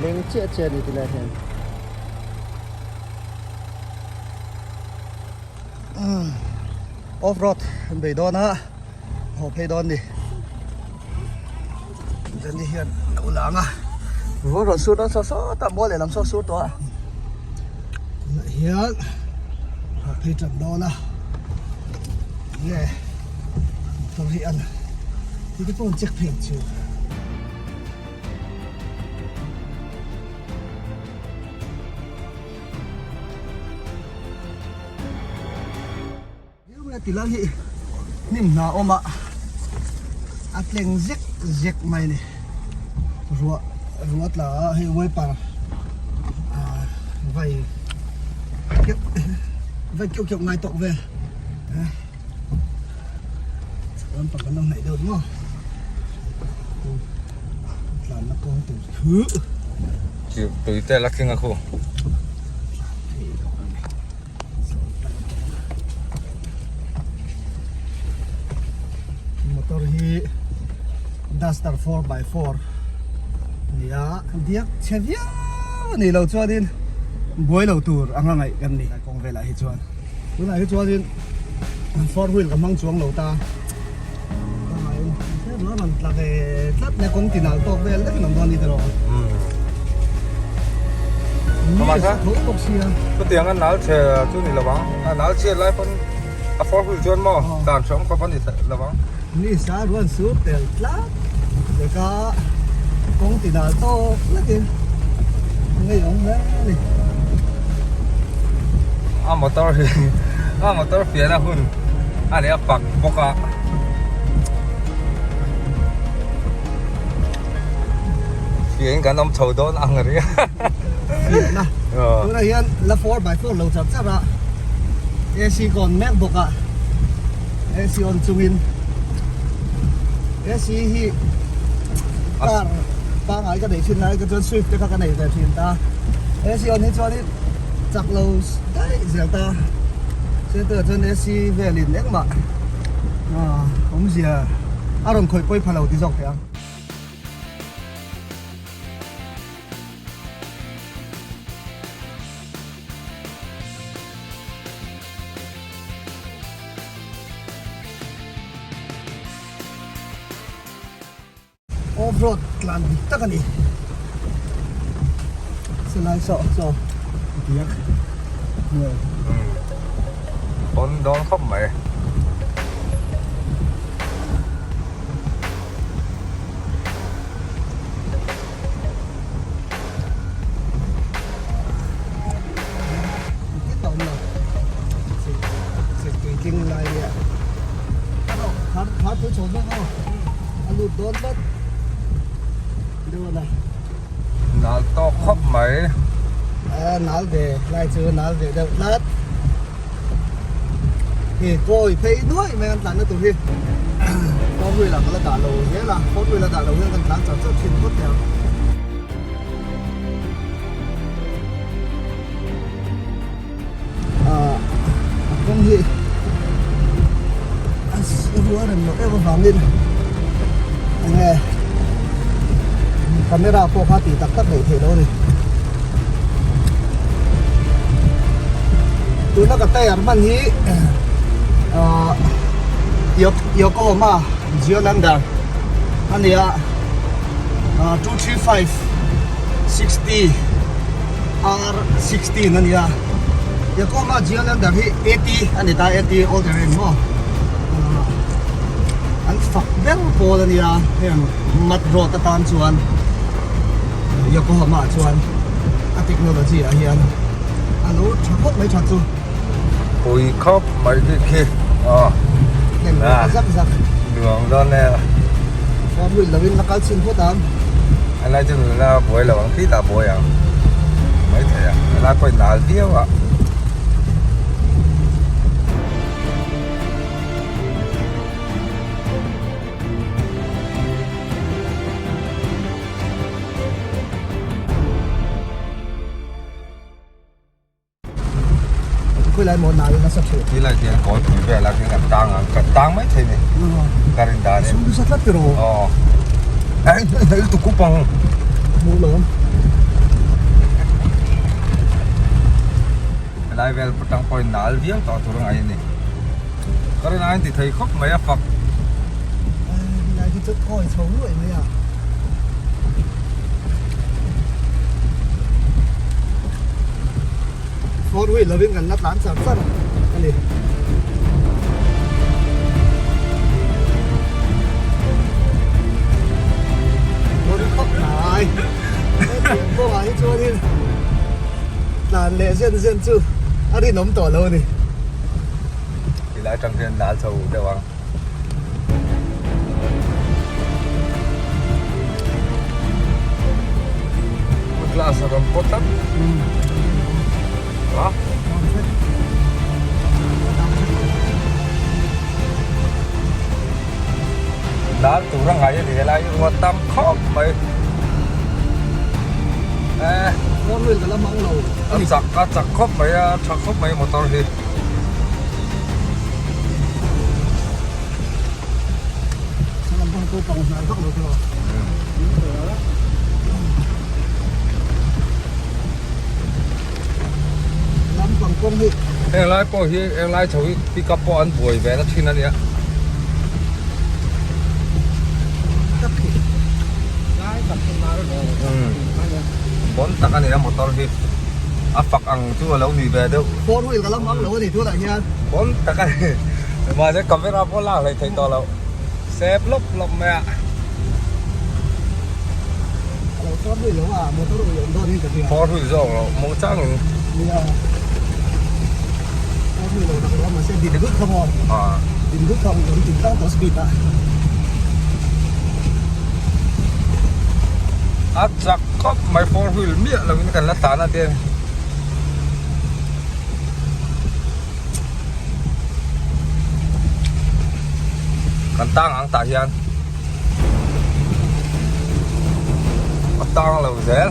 Leng chiah chiah a ni tilai hian. Off road an bei dawn a haw phei dawn ni Jenny hian a lo lang a ruah rawn sur dawn saw sawt a mual lehlam saw sur tawh a tunah hian haw phei tan dawn a nge motor hi an ti te pawh an check phei ang chu. Ti lai hi hnim hna awm a a tleng zek zek mai a ni ruah ruah tla a hei wiper ah vai keuh vai keuh keuh ngai tawk vel lampang kan lo hnaih deuh maw tlanna kawng tur chu tui te la tling a khu. Motor hi Duster 4x4 nia diak chhe viau a nih loh chuanin buai lo tur anga ngaih kan ni kawng velah hi chuan tunah hi chuanin four wheel ka hmang chuang lo ta a rawn tla ve tlat mai kawng tinal tawk vel lek in awm dawn a ni tiraw mi a tho bawk sia chutiang a nal chhe chu ni lo ang a nal chhiat lai pawn a four wheel chuan maw dan hreawm khawp a ni lo ang mi sa ruan sur tel tlat leka kawng tinal tawk lek in ngei awm hle a ni a motor hi a motor fiahna hun a ni a pak bawk a. Fiahin kan awm chho dawn ang ri a. Fiahna. Tunah hian la 4x4 lo char char a. AC ka on mek bawk a. AC on chungin AC hi car pangai ka neih thin lai ka chuan Swift te kha ka nei ve thin ta. AC on hi chuanin chak lo daih zel ta. Center chuan AC velin engmah awmzia a rawn khawih pawi pha lo ti zawk thei ang. Off road tlan dik tak a ni. Silai saw saw diak hmel. Pawn dawn khawp mai. Engtin a awm lo. Tui tling lai nia. Khar khar tui chho zawk aw. A lut dawn tlat. Dawn a. Nal tawk khawp mai. A nal ve lai chu nal ve deuh tlat. Hi kawi phei nuai mai an tlanna tur hi. Four wheel ah ka la dah lo zel a. Four wheel a dah lo hian kan tlan char char thin phawt teh ang. Ah a kawng hi a rual rem loh em avangin enge camera pawh kha tih tak tak neih theih loh a ni tuna ka tyre hman hi ah Yokohama Geolander a ni a ah 235 60 R16 a ni a Yokohama Geolander hi AT a ni ta AT all terrain maw an fak ber pawl a nia heng mud road atan chuan Yokohama ah chuan a technology ah hian a lo tha khawp mai tha chu. Pui khawp mai bik khi aw zak zak nuam dawn e. Four wheel lo in la kal chhin phawt ang. A lai chu la buai lo ang khi tah buai ang mai thei a a lai pawh in nal viau a. Khawi lai maw nal nasa thin. Ti lai hian kawl pui vel a khin kan tang ang kan tang mai thei ni. Ka rin dan in. Sum nasa tlat tiraw. Aw. Ai hei lutuk kup ang. Hmuh lo. Helai vel atang pawhin nal viau tawh tur a ngaih a ni. Ka rin aiin ti thei khawp mai a fak. Helai hi chu kawi chho luai mai a. Four wheel lovin kan la tlan char char a ni. Bon khawp mai. Hetiang kawngah hi chuanin tlan leh zen zen chu a rinawm tawh lo a ni. Tilai atang hian dal chho deuh ang. Glass a rawn pawt tlat. A. Dal tur a ngai a ni helai hi ruat tam khawp mai. Eh. A chak a chak khawp mai a tha khawp mai motor hi. Heng lai pawh hi heng lai chho hi pickup pawh an buai ve na thin a nia. Bon tak a ni a motor hi a fak ang chu a lo ni ve deuh. Four wheel ka la hmang lo a ni tunah hian. Bon tak a ni. Mahse camera pawh lak hlei thei tawh lo. Sep lawp lawp mai a. A lo four wheel lo a, motor ui awm dawn in ka hria. Four wheel zawk lo, mawng chang in. Nia. Four wheel lo dak lo a, mahse din dut kha maw. Din dut kha ui awm tin tlang tawh speed a. A chak khawp mai four wheel miah lo in kan la tlan a te. Kan tang ang tah hian a tang lo zel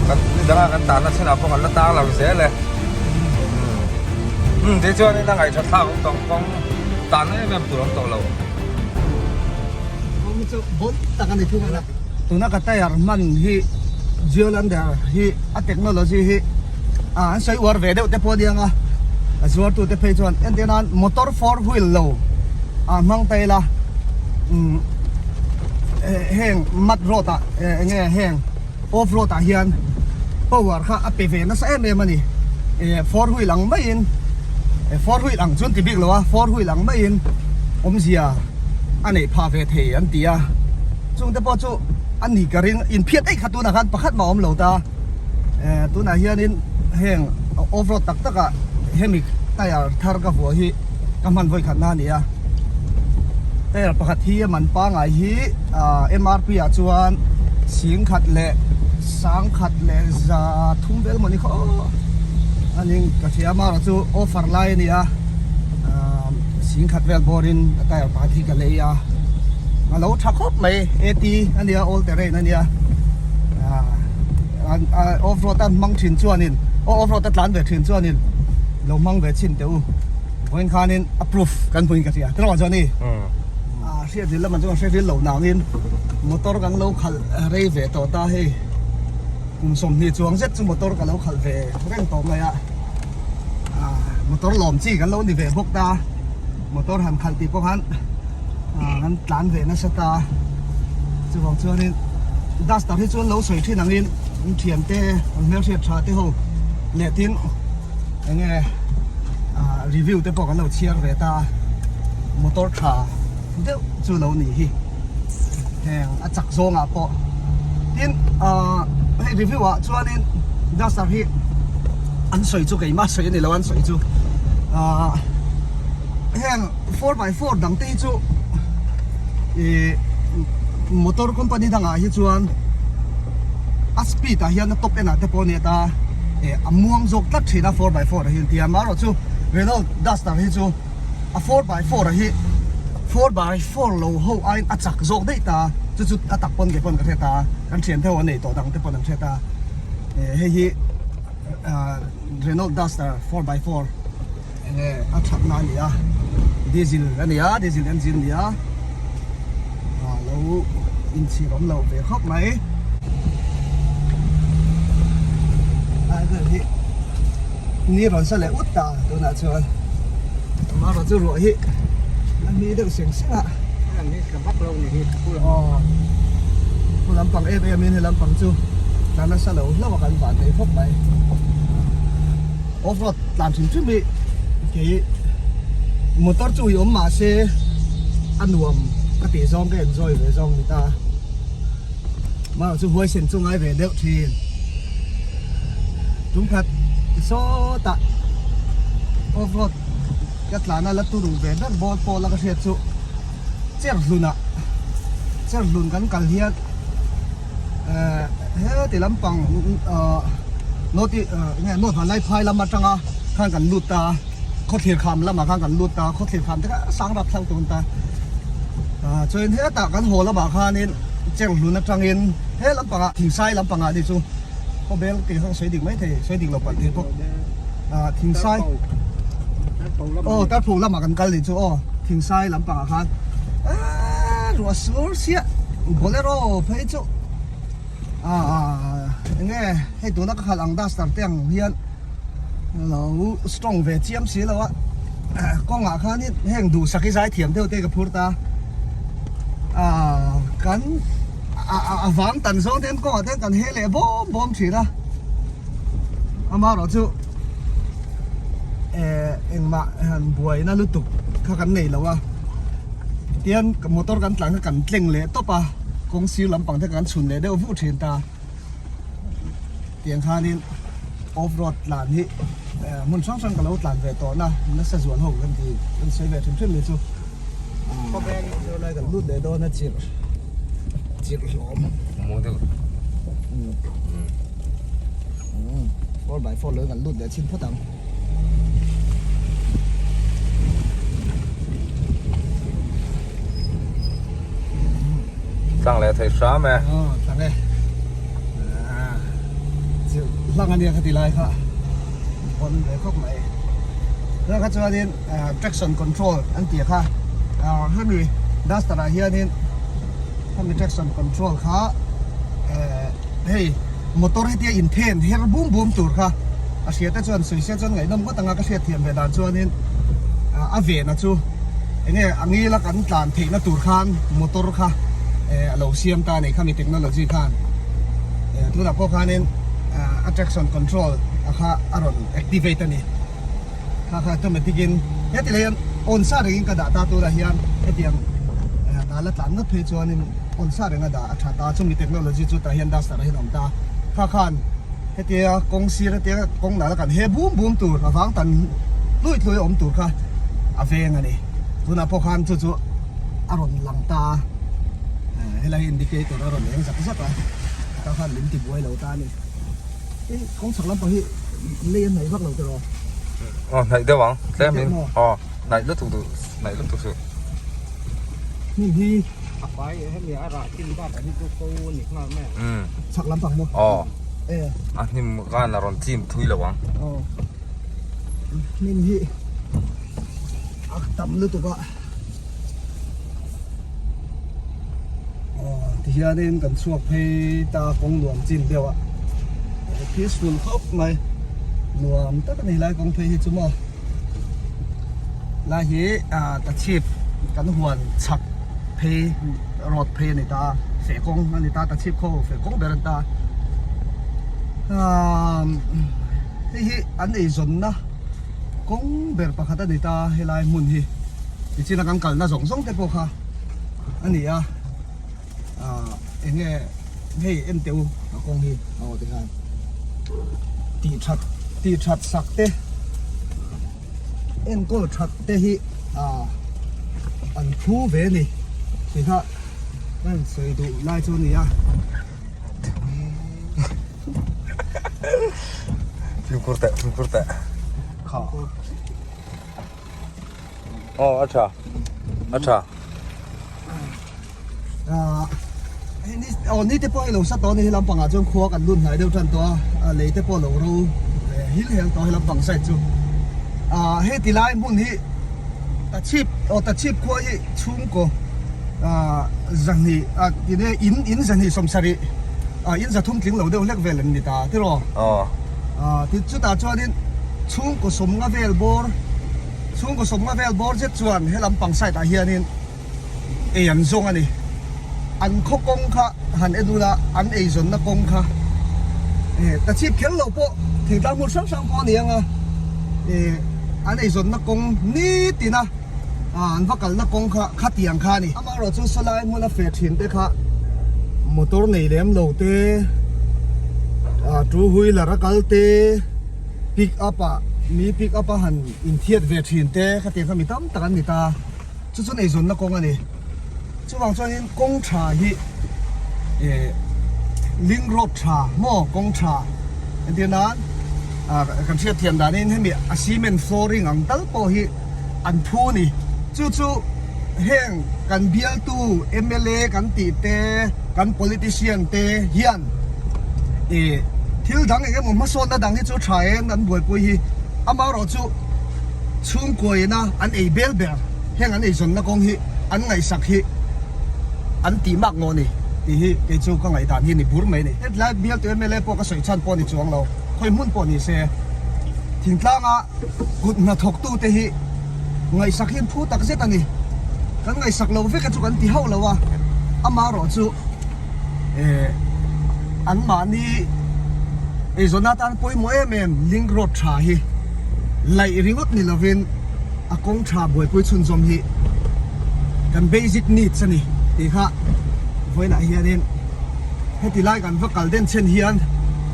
kan ni dangah kan tahna chhanah pawh kan la tang lo zel e umm tichuanin a ngaihṭha thlak awm tawh kawng tahna em em tur awm tawh lo. Kawng chu bon tak a ni thung a. Tuna ka tyre hman hi Geolander hi a technology hi an sawi uar ve deuh te pawh a nia nga a zuartu te phei chuan entir nan motor four wheel lo ah hmang ta ila umm heng mud road ah eng nge heng off road ah hian power kha a pe ve nasa em em a ni four wheel ang maiin four wheel ang chu an ti bik lo a four wheel ang maiin awmzia a neih phah ve thei an ti a chungte pawh chu a ni ka ring inphiat eih kha tunah khan pakhat mah a awm lo ta eh tunah hianin heng off road tak takah hemi tyre thar ka vuah hi ka hman vawi khatna a ni a tyre pakhat hi a man pangai hi ah M_R_P ah chuan singkhat leh sangkhat leh za thum vel maw ni khaw a ning ka hria amaherawh chu offer lai a ni a. Singkhat vel bawrin a tyre pakhat hi ka lei a a lo tha khawp mai AT a nia all terrain a nia off road a hmang thin chuanin off road a tlan ve thin chuanin lo hmang ve chhin teh u vawiin khanin a proof kan hmuin ka hria tiraw chuan i hriat ril lamah chuan hre ril lo nangin motor kan lo khalh rei ve tawh ta hei kum 20 chuang zet chu motor ka lo khalh ve reng tawh mai a. Motor lawm chi kan lo ni ve bawk ta motor han khalh tih pawh khan kan tlan ve nasa ta chuvang chuanin duster hi chuan lo sawi thin angin an thian te an hmelhriat tha te ho leh tin enge review te pawh kan lo chhiar ve ta motor tha deuh chu lo ni hi heng a chak zawngah pawh tin ahh hei review ah chuanin duster hi an sawi chu keimah sawi a ni lo an sawi chu ahh heng 4x4 dang te hi chu ih motor company dangah hi chuan a speed ah hian a top en ah te pawh a ni ta eh a muang zawk tlat thin a 4x4 ah hian tia amaherawh chu Renault duster hi chu. A 4x4 a hi 4x4 lo ho aiin a chak zawk daih ta chu chu a tak pawn ke pawn ka hre ta kan thian te ho an nei tawh dang te pawn an hre ta eh hei hi ah Renault Duster 4x4 enge a that na a ni a diesel a ni a diesel engine a ni a ah lo inchhir awm lo ve khawp mai ai vel hi. Ni rawn sa leh ut ta tunah chuan amaherawh chu ruah hi a hmi deuh seng seng a. Aw khu lampang em em in he lampang chu tla nasa lo hlauh a kan van thei khawp mai. Off road tlan hrim hrim hi kei motor chu ui awm mah se a nuam ka tih zawng ka enjoy ve zawng ni ta. Amaherawh chu huaisen chu ngai ve deuh thin. Tumkhat sawtah off road ka tlana la turu ve ber bawr pawh la ka hriat chu Cherhlunah Cherhlun kan kal hian eh heti lampang ah north enge north Vanlaiphai lam atanga khan kan lut ta a khawthlir kham lamah khan kan lut ta a khawthlir kham te kha sang rap thlak tun ta ah chuan hetah kan haw lamah khanin Cherhlun atangin he lampangah Thingsai lampangah ni chu Khawbel tih kha ka sawi dik mai thei, sawi dik lo palh thei bawk. Ah Thingsai aw Tarpho lamah kan kal nih chu aw Thingsai lampangah khan ah ruah sur chiah Bolero phei chu ah eng nge hei tuna ka khalh ang duster te ang hian lo strong ve chiam si lo a kawngah khanin heng duhsak hi zai thiam deuh te ka phur ta ah kan. A vang tan zawng te kawngah te kan he leh bawm bawm thin a amaherawh chu eh engmah han buaina lutuk kha kan nei lo a tian motor kan tlan kha kan tleng leh tawp a kawng sir lampang te kan chhun leh deuh vuh thin ta tiang khanin off road tlan hi hmun hrang hrang ka lo tlan ve tawh na nasa zual ho kan ti kan sawi ve hrim hrim ni chu. Khawvel kan lut leh dawn a chirh chirh hlawm. Mu deuh. 4x4 lo kan lut leh chhin phawt ang. Tlang leh thei hram e. Aw tlang e. Chirh hlang ania kha ti lai kha. Pawn ve khawp mai. Tunah kha chuanin traction control an tih kha hemi duster ah hianin hemi traction control kha hei motor hetia inthen her bum bum tur kha a hria te chuan sawi se chuan ngaihnawm ngawt anga ka hriat thiam ve dan chuanin a vena chu enge a ngila kan tlan theihna tur khan motor kha a lo siam ta a ni khami technology khan tunah pawh khanin a traction control a kha a rawn activate a ni. Kha kha automatic in heti lai hian on sa rengin ka dah ta tunah hian hetiang dah la tlan ngawt phei chuanin on sa renga dah a tha ta chumi technology chu tah hian duster ah hian a awm ta kha khan hetia kawng sir hetia kawng nala kan he bum bum tur a vang tan hlui hlui a awm tur kha a veng a ni tunah pawh khan chu chu a rawn lang ta a helai indicator a rawn eng zak zak a kha khan min ti buai lo ta a ni. Tin, kawng chhak lampang hi lei a hnaih vak lo tiraw? Aw, hnaih deuh ang. Tlem in. Aw, hnaih lutuk duh, hnaih lutuk suh. Hnim hi a fai hemi a rah chin bak ah hi chu ko a ni nghal mai ang. Umm. Chhak lampang maw? Aw. E. A hnim khan a rawn chim thui lo ang. Aw. Hnim hi a tam lutuk a. Aw tihianin kan chhuak phei ta kawng nuam chin deuh a peaceful khawp mai nuam tak a ni lai kawng phei hi chu maw lai hi ah ta chhip kan huan chhak phei road phei a ni ta a feh kawng a ni ta ta chhip khaw feh kawng ber a ni ta a hei hi an eizawnna. Kawng ber pakhat a ni ta helai hmun hi tichina kan kalna zawng zawng te pawh kha a ni a ah eng nge hei en teh u a kawng hi aw ti khan tih that tih that sak te enkawl that te hi ah an phu ve a ni ti kha ka rawn sawi duh lai chu a ni a. Fimkhur teh, fimkhur teh. Kha. Aw, a tha. A tha. Ah, hei ni aw ni te pawh hi lo sa tawh a ni he lampangah chuan khua kan lut hnai deuh tan tawh a, lei te pawh lo ro hil hel tawh he lampang side chu. Ah, hei ti lai hmun hi Tachhip aw Tachhip khua hi chhungkaw ah zahnih ah tine in in zahnih sawmsarih ah in zathum tling lo deuh hlek vel an ni ta tiraw? Aw. Ah ti chutah chuanin Chhungkaw sawmnga vel bawr chhungkaw sawmnga vel bawr zet chuan he lampang side ah hianin ei an zawng a ni. An khaw kawng kha han en ula an eizawnna kawng kha eh ta chhip kher loh pawh thingtlang hmun hrang hrang pawh a ni ang a eh an eizawnna kawng nitin a ah an va kalna kawng kha khatiang kha a ni. Amaherawhchu sawlai hmuna feh thin te kha motor nei lem lo te ah two wheeler a kal te pick up ah mi pick up a han inthiat ve thin te khatiang kha mi tam tak an ni ta. Chu chuan eizawnna kawng a ni. Chuvang chuanin kawng tha hi eh link road tha maw kawng tha entir nan ah kan hriat thiam danin hemi a cement flooring ang tal pawh hi an phu a ni. Chu chu heng kan bialtu mla kan tih te kan politician te hian eh thil dang eng emaw hmasawnna dang hi chu tha em an buaipui hi amaherawhchu Chhungkuaina an ei bel ber, heng an eizawnna kawng hi an ngaihsak hi an tih mak ngawh a ni tih hi kei chu ka ngaihdan hi a ni bur mai a ni. Hetlai bialtu mla pawh ka sawi chhan pawh a ni chuang lo, khawi hmun pawh ni se thingtlanga kut hnathawktute hi ngaihsak hi an phu tak zet a ni. Kan ngaihsak lo vek a chu kan ti hauh lo a, amaherawhchu eh anmahni eizawnna atan pawimawh em em link road tha hi laih ringawt ni lovin a kawng tha buaipui chhunzawm hi kan basic needs a ni tih kha vawiinah hianin heti lai kan va kal den chhen hian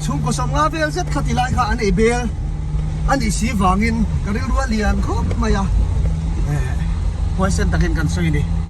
chhungkaw sawmnga vel zet kha ti lai kha an ei bel a nih si vangin ka rilru a lian khawp mai a eh huaisen takin kan sawi a ni.